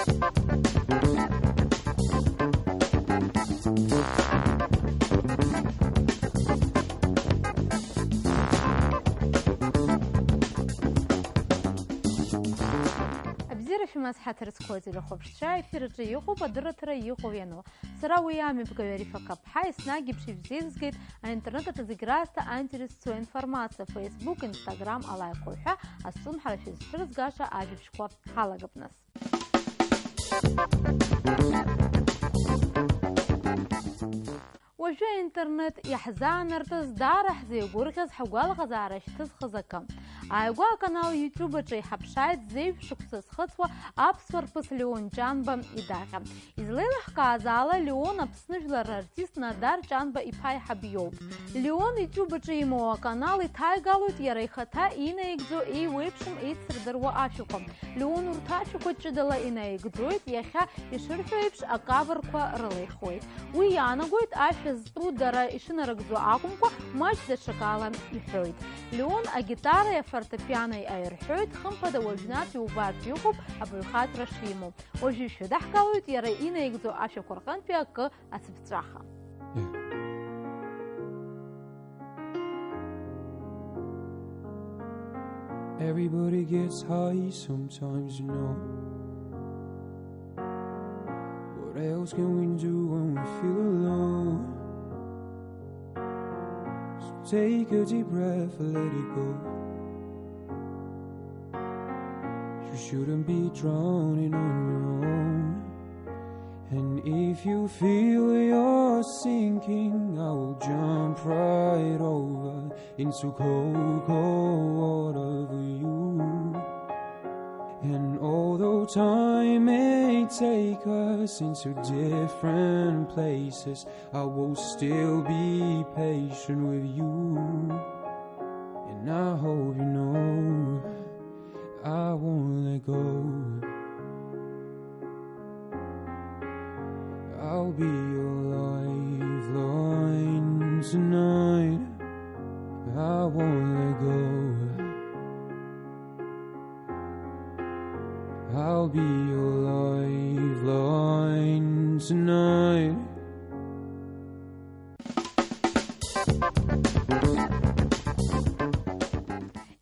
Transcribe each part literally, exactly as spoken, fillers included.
Абзиара шәымаз, ҳаҭыр зқәу ателехәаԥшцәа, аефир аҿы иҟоуп адырраҭара Иҟоу иану. Сара уи амҩаԥгаҩ Арифа Қаԥҳа, еснагь еиԥш ишәзеизызгеит аинтернет аҿы зегь раасҭа аинтерес зцу аинформациа, Facebook, Instagram, алаиқәа уҳәа, азҿлымҳара шәызцәырызгаша ажәабжьқәа ҳалагап нас. Уажәы аинтернет иаҳзаанартыз, даара ҳзеигәырӷьаз, ҳгәалаҟазаара шьҭызхыз акы. Ааигәа аканал YouTube аҿы иҳаԥшааит зеижә шықәса зхыҵуа аԥсуа рԥыс Леон Ҷанба идаҟьа. Излеилаҳкааз ала, Леон Аԥсны жәлар артист Надар Ҷанба иԥа аиҳаб иоуп. Леон YouTube аҿы имоу аканал иҭаигалоит иара ихаҭа инаигӡо еиуеиԥшым еицырдыруа ашәақәа. Леон урҭ ашәақәа ҷыдала инаигӡоит, иахьа ишырҳәо еиԥш, акаверқәа рылихуеит. Уи иаанагоит, ашәа зтәу дара ишынарыгӡо акәымкәа, маҷ даҽакала иҳәоит. Леон агитареи афортепианои аирҳәоит, хымԥада уажәнатә иубартә иҟоуп абаҩхатәра шимоу. Уажәы ишәыдаҳгалоит иара инаигӡо ашәақәа рҟынтәи акы ацыԥҵәаха. Yeah. Everybody gets high sometimes, you know. What else can we do when we feel alone? So take a deep breath and let it go. You shouldn't be drowning on your own. And if you feel you're sinking, I will jump right over into cold, cold water for you. And although time may take us into different places, I will still be patient with you. And I hope you know I won't let go. I'll be your lifeline tonight. I won't let go. I'll be your lifeline tonight.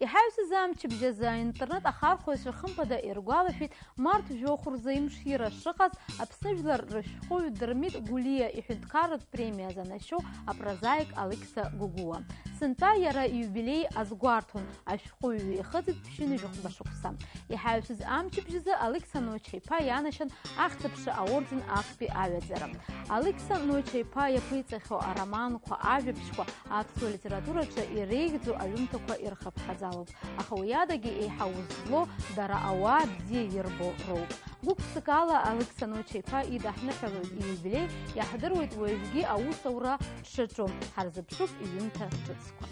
Иҳаҩсыз амчыбжь азы аинтернет ахархәаҩцәа хымԥада иргәалашәеит март жәохә рзы имшира шыҟаз Аԥсны жәлар рышәҟәыҩҩы Дырмит Гәлиа иҳәынҭқарратә премиа занашьоу апрозаик Алықьса Гәыгәуа. Сынтәа иара ииубилеи азгәарҭон, ашәҟәыҩҩы ихыҵит ԥшьынҩажәи хәба шықәса. Иҳаҩсыз амчыбжь азы Алықьса Ноча-иԥа ианашьан Ахьӡ-аԥша аорден актәи аҩаӡара. Алықьса Ноча-иԥа иаԥиҵахьоу ароманқәа, ажәабжьқәа аԥсуа литератураҿы иреиӷьӡоу аҩымҭақәа ирхыԥхьаӡалоуп, аха уи адагьы еиҳа ус злоу дара ауаа бзиа ирбо роуп. Гәык-ԥсыкала Алықьса Ноча-иԥа идаҳныҳәалоит ииубилеи, иаҳдыруеит уажәгьы аусура дшаҿу, ҳарзыԥшуп иҩымҭа ҿыцқәа.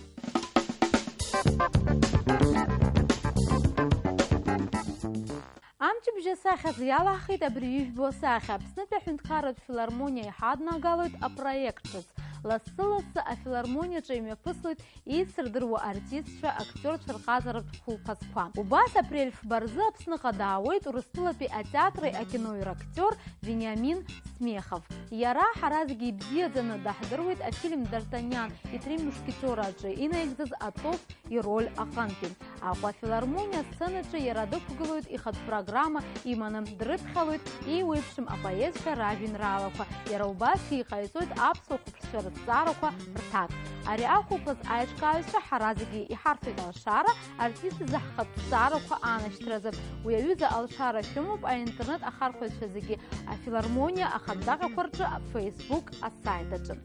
Амчыбжь асахьаз иалаҳхит абри ижәбо асахьа. Аԥснытәи аҳәынҭқарратә филармониа иҳаднагалоит апроект ҿыц. Лассы-лассы афилармониаҿы имҩаԥыслоит еицырдыруа артистцәа, актиорцәа рҟазаратә хәылԥазқәа. Убас апрель фба рзы Аԥсныҟа даауеит Урыстәылатәи атеатри акинои рактиор Вениамин Смехов. Иара ҳара зегьы ибзиаӡаны даҳдыруеит афильм Дартаниан и три мушкетера аҿы инаигӡаз Атос ироль аҟынтәи. Аҟәа афилармониа асценаҿы иара дықәгылоит, ихатә программа иманы дрыԥхьалоит еиуеиԥшым апоетцәа ражәеинраалақәа, иара убасгьы иҟаиҵоит аԥсуа хәаԥшцәа рыҭҵаарақәа рҭак. Ари ахәылԥаз аиҿкааҩцәа ҳара зегьы иҳарҭоит алшара, артист изы ҳхатә ҭҵаарақәа анашьҭразы. Уи аҩыза алшара шәымоуп аинтернет ахархәаҩцәа зегьы афилармониа ахатә даҟьақәа рҿы, Facebook асайт аҿы.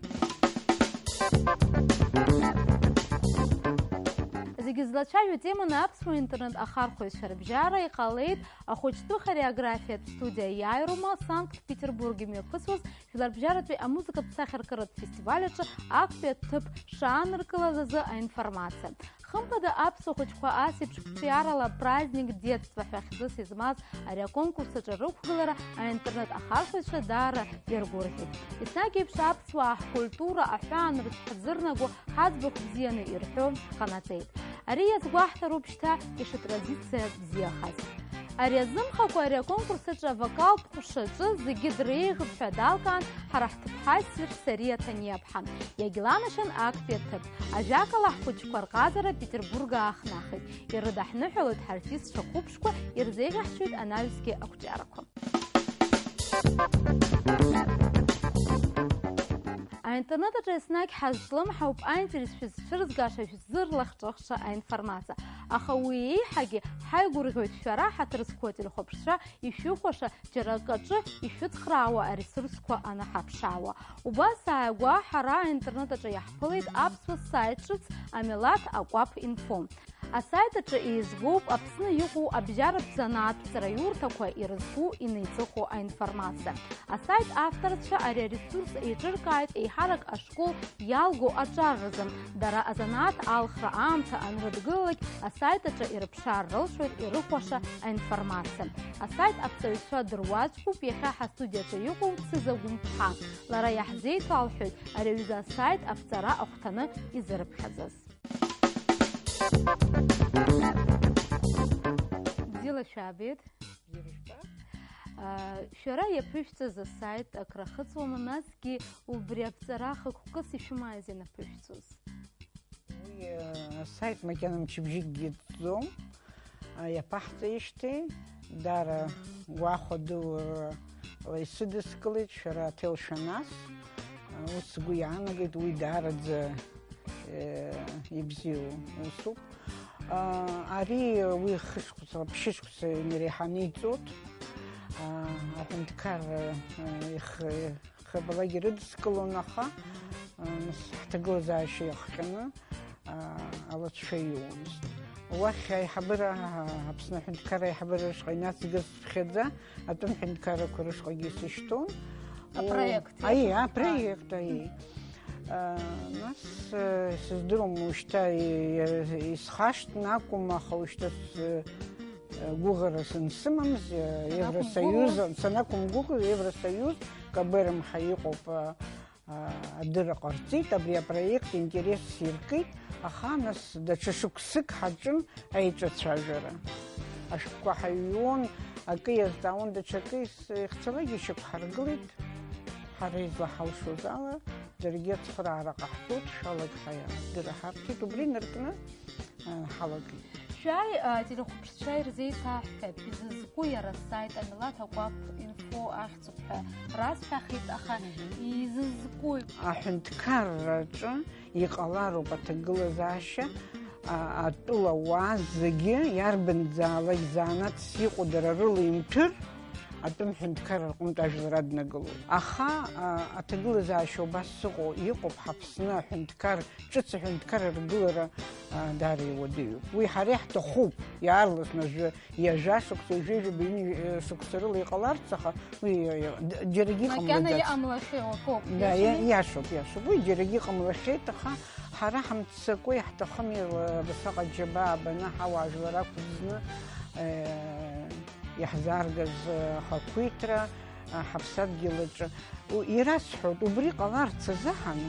Зегьы злацәажәо теманы аԥсуа интернет ахархәаҩцәа рыбжьара иҟалеит ахәыҷтәы хореографиатә студиа Иааирума Санкт-Петербург имҩаԥысуаз жәларбжьаратәи амузыкатә сахьаркыратә фестиваль аҿы актәи аҭыԥ шааныркылаз азы аинформациа. Хымԥада, аԥсуа хәыҷқәа ас еиԥш қәҿиарала праздник детства ҳәа хьӡыс измаз ари аконкурс аҿы рықәгылара аинтернет ахархәаҩцәа даара иргәырӷьеит. Еснагь еиԥш аԥсуаа ҳкультура аҳәаанырцә ҳзырнаго, ҳаӡбахә бзианы ирҳәо ҳҟанаҵеит. Ари иазгәаҳҭароуп шьҭа ишытрадициа бзиахаз. Ари азымхакәа ари аконкурс аҿы авокалтә ҟәшаҿы зегьы дреиӷьуп ҳәа далкаан ҳара ҳҭыԥҳа ссир Сариа Ҭаниаԥҳа. Иагьланашьан актәи аҭыԥ. Ажәакала, ҳхәыҷқәа рҟазара Петербург аахнахит. Ирыдаҳныҳәалоит ҳартистцәа хәыԥшқәа, ирзеиӷьаҳшьоит анаҩсгьы ақәҿиарақәа. Аинтернет аҿы еснагь ҳазҿлымҳауп аинтерес шәызцәырызгаша, шәзырлахҿыхша аинформациа. Аха уи еиҳагьы ҳаигәырӷьоит шәара ҳаҭыр зқәу ателехәаԥшцәа ишәыхәаша, џьара акаҿы ишәыцхраауа аресурсқәа анаҳаԥшаауа. Убас ааигәа ҳара аинтернет аҿы иаҳԥылеит аԥсуа сайт ҿыц амилаҭ акәаԥ инфо. Асайт аҿы еизгоуп Аԥсны иҟоу абжьаратә занааҭтә ҵараиурҭақәа ирызку инеиҵыху аинформациа. Асайт авторцәа ари аресурс еиҿыркааит еиҳарак ашкол иалго аҿар рзы. Дара азанааҭ алхра аамҭа анрыдгылалак, асайт аҿы ирыԥшаар рылшоит ирыхәаша аинформациа. Асайт аԥҵаҩцәа дыруаӡәкуп иахьа ҳастудиаҿы иҟоу Цыза Гәымԥҳа. Лара иаҳзеиҭалҳәоит ари аҩыза асайт аԥҵара ахәҭаны изырыԥхьаӡаз. Бзиала шәаабеит. Бзиара жәба. А, шәара иаԥышәҵаз асайт акрахыҵуама, насгьы убри аԥҵара хықәкыс ишәымаази анаԥышәҵоз? Уи, а, асайт макьана мчыбжьыкгьы ҵӡом. А, иаԥаҳҵеижьҭеи, даара гәахәа дула исыдыскылеит шәара аҭел шәанас. А, ус сгәы иаанагеит, уи даараӡа, э, ибзиоу усуп. А, ари уи хышықәса, ԥшьышықәса инареиҳаны иҵоит. А, аҳәынҭқарра, а, их-, хабалагьы ирыдыскылон, аха, а, нас ҳҭагылазаашьа иахҟьаны, а, алацәа иуамызт. Уахь аиҳабыра, а, Аԥсны аҳәынҭқарра аиҳабыра рышҟа инацгаз цыԥхьаӡа, атәым ҳәынҭқаррақәа рышҟагьы исышьҭон. Апроект, О, аи, иахьа? Апроект, аи. А, нас, э, сыздыруам, ушьҭа и-, и-, исхашҭны акәым, аха ушьҭа с-, э, гәыӷра сынсымамыз, э, Санақәымгәыӷуа? Евросоюз, санақәымгәыӷуа, Евросоюз, Кабермха иҟоуп, а, а, адырра ҟарҵеит, абри апроект интерес сиркит, аха нас даҽа шықәсык ҳаҿын аиҿацәажәара. Ашәҟәқәа ҳаҩуан, акы иазҵаауан, даҽакы ис-, ихцалак ишьақәҳаргылеит. Ҳара излаҳалшоз ала, даргьы ацхыраара ҟаҳҵоит, шәалак ҳаиаадырра ҳарҭеит, убри инаркны, а, ҳалагеит. Шәааи, а, телехәаԥшцәа ирзеиҭаҳҳәап, изызку иара асайт, амилаҭ акәаԥ инфо ахьӡуп ҳәа расҳәахит, аха Мгм. изызкуи? Аҳәынҭқарраҿы иҟалароуп аҭагылазаашьа, а, атәылауаа зегьы иарбанзаалак занааҭс иҟоу дара рыла имҭәыр, атәым ҳәынҭқарра рҟынтә ажәлар аднагалоит. Аха, а, аҭагылазаашьа убас сыҟоу иҟоуп, ҳаԥсны аҳәынҭқар, ҿыц аҳәынҭқарра ргылара, а, даара иуадаҩуп. Уи ҳара иаҳҭахуп, иаарласны аӡәы ҩажәа шықәса, ҩажәи жәаба, ҩынҩажәа шықәса рыла иҟаларц, аха уи, ы, ы, д-, џьарагьы Макьана иҟамлаӡац. Иҟамлахьеи, акоуп, Да, иа-, иашами? Иашоуп, иашоуп. Уи џьарагьы иҟамлахьеит, аха ҳара ҳамццакуа иаҳҭахым, ил-, абасаҟа џьабаа баны ҳауаажәлар ақәӡны, э, иаҳзааргаз, э, ахақәиҭра, э, ҳаԥсадгьыл аҿы. У-, ирасҳәоит, убри ҟаларц азыҳәан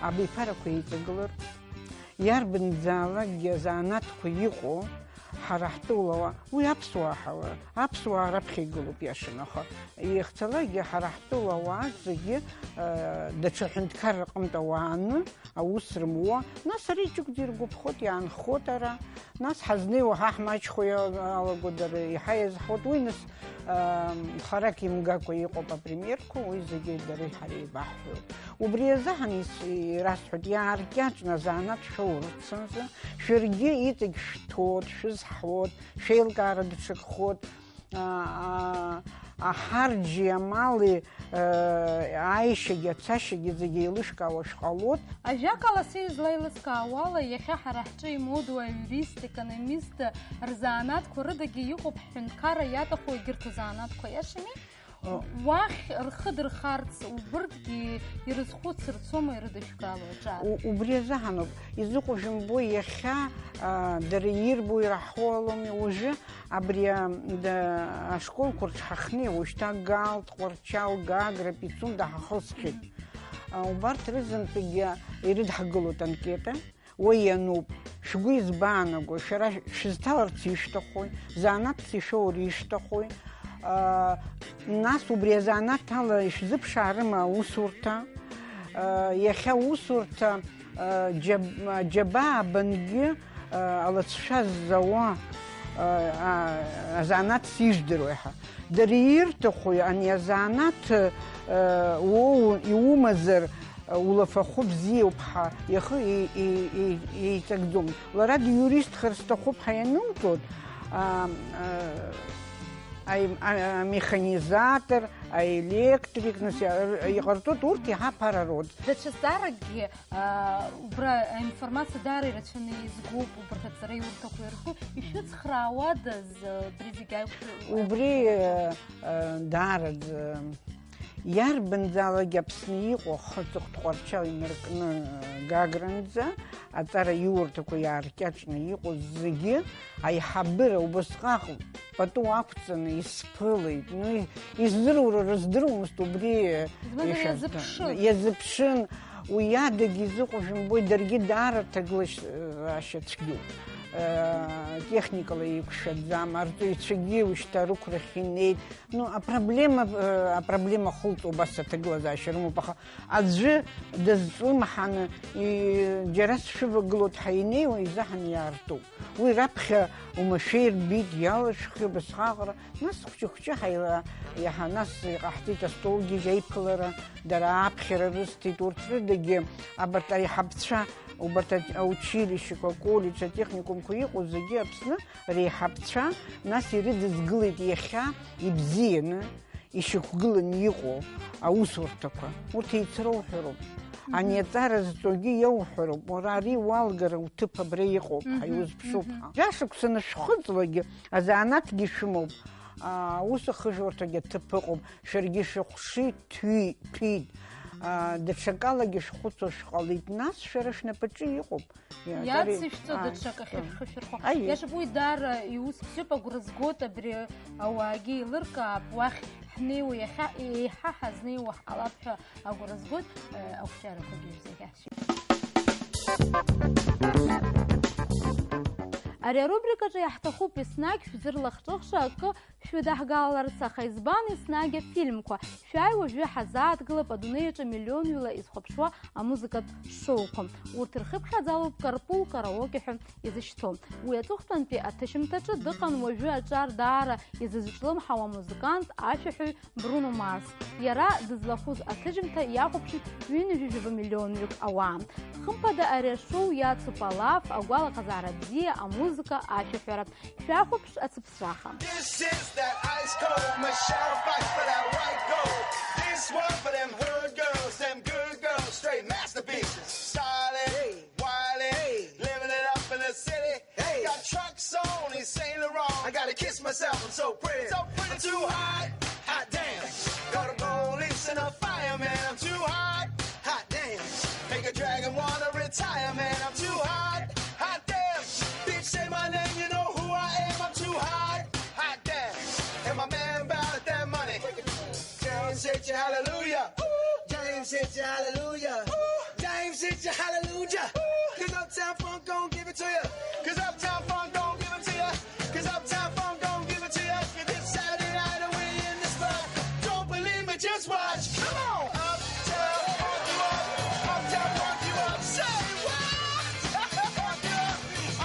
абиԥарақәа еиҵагылар, иарбанзаалакгьы азанааҭқәа иҟоу, ҳара ҳтәылауаа, уи аԥсуаа ҳауа, аԥсуаа раԥхьа игылоуп, иашан, аха ихцалакгьы ҳара ҳтәылауаа зегьы, э, даҽа ҳәынҭқарра рҟынтә ауааны аус рымуа, нас ари ҷык-ӡа иргәаԥхоит, иаанхоит ара, нас ҳазнеиуа ҳа ҳмаҷхо иалаго дара иҳаиазҳауеит, уи нас, э, харак имгакәа иҟоуп апремиерқәа, уи зегьы дареи ҳареи еибаҳҳәоит. Убри азыҳәан ис-, ирасҳәоит, иааркьаҿны азанааҭ шәоурц азы, шәаргьы иҵегь шәҭәуоит, шәызҳуеит, шәеилкаара даҽакхоит, а, а, аҳарџьи амали, э, аишьагьы ацашьагьы зегьы еилышәкаауа шәҟалоит. Ажәакала, са излаилыскаауала, иахьа ҳара ҳҿы имоуду аиурист, економист рзанааҭқәа рыдагьы иҟоуп ҳҳәынҭқарра иаҭаху егьырҭ азанааҭқәа, иашами? Уахь рхы дырхарц, убырҭгьы ирызхәыцырцома ирыдышәкыло аҿар? У-, убри азыҳәаноуп, изыҟоу жәымбо иахьа, а, дара ирбо ираҳауаломи, уажәы абри, а, да, ашколқәа рҿы ҳахьнеиуа, уажәшьҭа Гал, Тҟәарчал, Гагра, Пицунда ҳахысхьеит. А, убарҭ рызынтәыгьы ирыдҳгылоит анкета. Уи иануп, шәгәы избаанаго, шәара шәызҭаларц ишәҭахуи, занааҭс ишәоур ишәҭахуи? Нас убри азанааҭ ала ишәзыԥшаарыма аусурҭа? Иахьа аусурҭа џьаб-, џьабаа бангьы алыҵшәа ззауа азанааҭс ижәдыруеи ҳәа. Дара ирҭахуи ани азанааҭ уоу-, иумазар, улафахәы бзиоуп ҳәа ихы и-, и-, и-, еиҵагӡом. Лара диуристхар сҭахуп ҳәа ианылҭоит, а, а, аи-, а, амеханизатор, аелектрик, нас иа-, иҟарҵоит урҭ иаҳа аԥара роуӡ. Даҽа зҵааракгьы, а, убра аинформациа даара ирацәаны изгоуп, убарҭ аҵараиурҭақәа ирку, ишәыцхраауадаз, а, убри зегь аиқәшәа-, Убри, аиқәшәа-, а, а, даараӡа Иарбанзаалак Аԥсны иҟоу ахы аҵыхәтә ҟәарчал инаркны Гагранӡа аҵара иурҭақәа иааркьаҿны иҟоу зегьы аиҳабыра убасҟак пату ақәҵаны исԥылеит. Ну, и-, издыруа рыздыруамызт убри Измада ишәарҭа. Иазыԥшын. Иазыԥшын. Уи адагьы изыҟоу жәымбои, даргьы даара ҭагылашьа цәгьоуп. Э, техникала еиқәшәаӡам, арҵаҩцәагьы ушьҭа рықәрахь инеит. Ну, апроблема, э, апроблема хылҵ убас аҭагылазаашьа рымоуп, аха аӡәы дазҿлымҳаны, и-, џьара сшәывагылоит ҳәа инеиуа изаҳаны иаартуп. Уи раԥхьа умашәа ирбеит, иалашәхи убасҟак, нас хәҷы-хәҷы ҳаила-, иаҳа нас иҟаҳҵеит астолгьежь аиԥылара, дара аԥхьара рысҭеит, урҭ рыдагьы абарҭ аиҳабцәа, убарҭ ач-, аучилищеқәа, аколлеџь, атехникумқәа иҟоу зегьы Аԥсны реиҳабцәа, нас ирыдызгылеит иахьа ибзианы ишьақәгыланы иҟоу аусурҭақәа. Урҭ еицроуҳәароуп. Мгм. Ани аҵара зҵогьы иауҳәароуп. Уара ари уалгара уҭыԥ абра иҟоуп, ҳәа Мгм, иузԥшуп мгм. ҳәа. Жәашықәса анышәхыҵлакгьы, азанааҭгьы шәымоуп. А, аус ахыжәурҭагьы аҭыԥ ыҟоуп. Шәаргьы шәыхшыҩ ҭәи-, ҭәит. А, даҽакалагьы шәхәыцуа шәҟалеит. Нас шәара шәнапаҿы иҟоуп. Иа-, Иацышәҵо аи, даҽак ахьышәхышәырхо. Аиеи. Иашоуп, уи даара иус бзиоуп, агәра згоит, абри ауаагьы еилыркаап, уахь ҳнеиуа иахьа еиҳа ҳазнеиуа ҳҟалап ҳәа агәра згоит, э, ақәҿиарақәагьы шәзахьаҳшьеит. Ари арубрикаҿы иаҳҭахуп еснагь шәзырлахҿыхша акы шәыдаҳгаларц, аха избан еснагь афильмқәа? Шәааи уажәы ҳазааҭгылап адунеи аҿы миллионҩыла изхәаԥшуа амузыкатә шоуқәа. Урҭ ирхыԥхьаӡалоуп Карпул караоке ҳәа изышьҭоу. Уи аҵыхәтәантәи аҭыжьымҭаҿы дыҟан уажәы аҿар даара изызҿлымҳау амузыкант, ашәаҳәаҩ Бруно Марс. Иара дызлахәыз аҭыжьымҭа иахәаԥшит ҩынҩажәижәаба миллионҩык ауаа. Хымԥада ари ашоу иацуп алаф, агәалаҟазаара бзиа, амузыка, ашәаҳәара. Шәахәаԥш ацыԥсра. This is that ice cold Michelle fight for that white gold. This one for them hood girls, them good girls, straight masterpieces. Styling, wildin', living it up in the city. Got trucks on, he Saint Laurent. I gotta kiss myself, I'm so pretty. So pretty. I'm too hot, hot damn. Got a police and a fireman. I'm too hot, hot damn. Make a dragon wanna retire, man. I'm too hot, hot damn. Bitch, say my name, you know who I am. I'm too hot, hot damn. And my man bout that money. Dance, hit your hallelujah. Dance, hit your hallelujah. Dance, hit your hallelujah. 'Cause Uptown Funk gon' give it to you. 'Cause Uptown Funk gon' give it to you. 'Cause Uptown Funk gon' give it to you. This Saturday night and we in the spot. Don't believe me, just watch. Come on. Uptown Funk you up. Uptown Funk you up. Say what? Funk you up.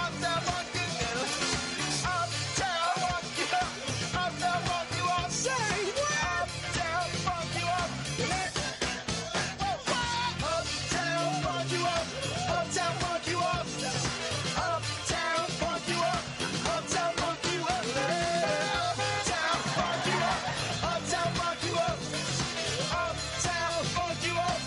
Uptown Funk you up. Uptown Funk you up. Uptown Funk you up. Say what? Uptown Funk you up. Uptown funk you up, uptown funk you up, uptown funk you up, uptown funk you up, uptown funk you up, uptown funk you up, uptown funk you up.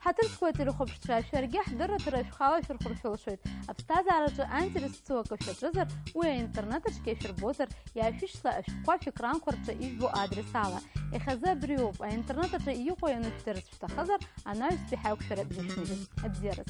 Ҳаҭыр зқәу ателехәаԥшцәа, шәаргьы ҳдырраҭара шәхала шәырхәыр шәылшоит. Аԥсҭазаараҿы аинтерес зцу акы шәаҿызар, уи аинтернет аҿгьы шәырбозар, иаашәышьҭла ашәҟәқәа шәекранқәа рҿы ижәбо адрес ала. Иахьазы абриоуп, аинтернет аҿы иҟоу ианышәдырц шәҭахызар, анаҩстәи ҳаиқәшәара бзышәмыжьыз. Абзиараз!